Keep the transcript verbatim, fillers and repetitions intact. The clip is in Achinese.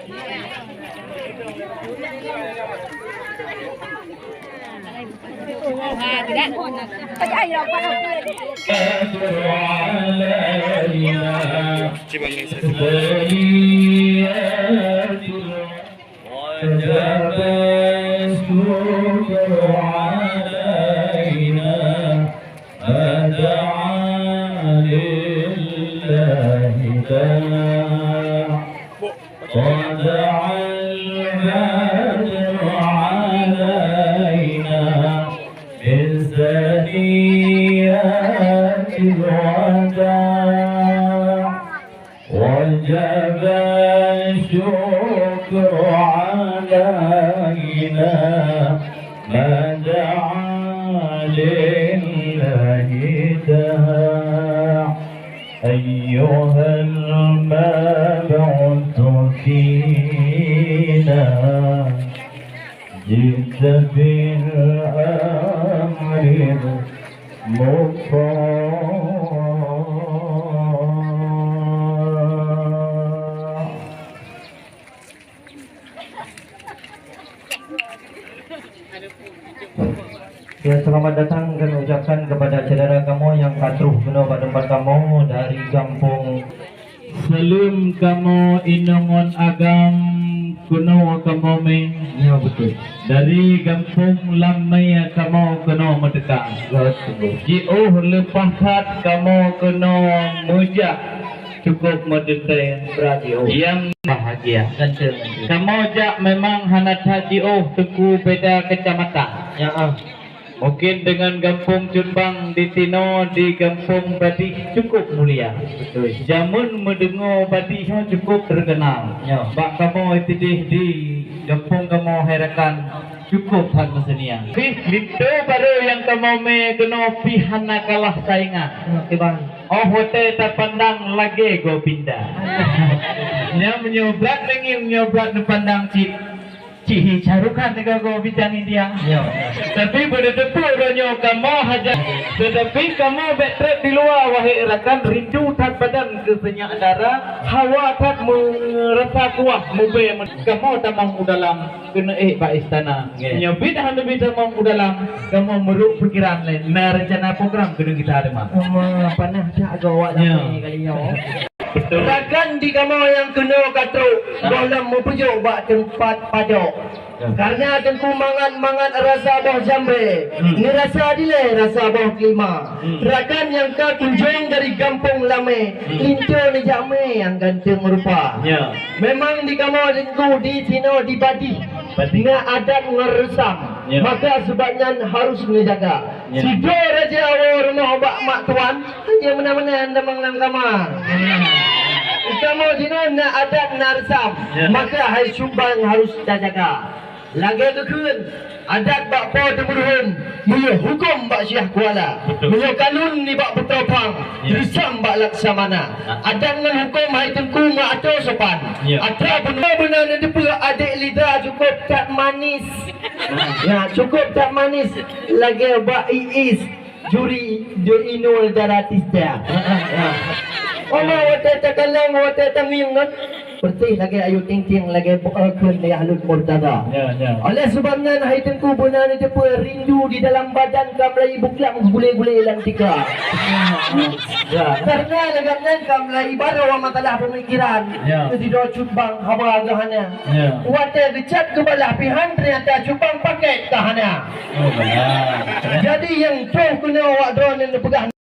وجب الشكر علينا، ما دعا لله داع. طلع البدر علينا من ثنيات الوداع. وجب الشكر علينا، ما دعا لله داع. أيها المبعوث فينا، جئت بالأمر المطاع. Ya, selamat datang kami ucapkan kepada syedara kamoe nyang ka troh keunoe bak teumpat kamoe dari gampông. Saleuem kamoe inong ngon agam keunoe kamoe mé. Ya, betul. Dari gampông Lamé kamoe keunoe meuteuka. Betul. Jiôh leupah that kamoe keunoe meujak. Cukup meuteuntèe. Brat jiôh. Nyang bahagia. Ganteng. Kamoe jak memang hana that jiôh, Teungku, beda keucamatan. Ya, ah. Mungkin deungon gampông Cut Bang di sinoe, di gampông Badih cukup mulia. Betul. Jameun meudeungoe Badih nyoe cukup teukeunal. Ya. Bak kamoe sideh di gampông kamoe hai rakan cukup that meuseunia. Pih linto barô nyang kamoe mé keunoe pih hana kalah saingan. Ya, oke, Bang. Óh watèe tapandang lagèe Gobinda. Nyan meunyoe brat deungieng, nyoe brat neupandang cit, cit hi Shah Rukh Khan deungon Gobinda India. Ya. Tapi beuneuteupeue uroe nyoe kamoe hajat. Tetapi kamoe bèk trép di luwa, wahé rakan, rindu that badan keu seunyak dara, hawa that meurasa kuah mubèe men-, kamoe tamong u dalam. Keuneuk ék bak istana. Nggih. Nyoe bit hana bit tamong u dalam, kamoe meurok pikiran lé, na reuncana program keuneuk gita teuma. Oma, panah that agak awak. Ya. Tapi kali nyoe. Betul. Rakan di kamoe nyang keunoe ka trok, ah, gohlom meupeujok bak teumpat pajok. Ya. Karena teungku mangat-mangat rasa boh jambé, hmm, neurasa dilèe rasa boh keulima. Hmm. Rakan nyang ka kunjong dari gampông Lamé, hmm, linto neujak mé nyang ganteng rupa. Ya. Memang di kamoe teungku di sinoe di Badih. Berarti na adat ngon reusam, ya, maka sebab nyan harus neujaga. Ya. Sidroe raja woe rumoh bak mak tuan, hana meunan-meunan tamong lam kama. Kamoe jinoe na adat na reusam, ya, maka hai Cut Bang harus tajaga. Lagèe geukheun, adat bak po teumeuruhon, meunyoe hukôm bak Syiah Kuala, betul, meunyoe kanun nibak Putroe Phang, ya, reusam bak Laksamana. Ah. Adat ngon hukôm hai Teungku ngon atoe sopan. Ya. Atra beuna-beuna neuteupeue adék Lida cukup that manis. Ya, cukup that manis lagèe bak Iis, juri di Inul Daratista. Ya. Oma watèe takalon, watèe tangieng kan, peureutih lagèe Ayu Ting Ting, lagèe bu-, eh, kheun lé Ahlut Murtada. Ya, ya. Oleh sebab nyan, hai Teungku, beuna neuteupeue rindu di dalam badan ka meulai buklam gulé-gulé lam tika. Ya. Karena lagèe nyan ka meulai barô masalah peumikiran. Ya. Sidroe Cut Bang haba geuh hana. Ya. Watèe geucat geubalah pihan, ternyata Cut Bang pakèt ka hana. Oh, benar. Jadi nyang troh keunoe awak droeneuh neupeugah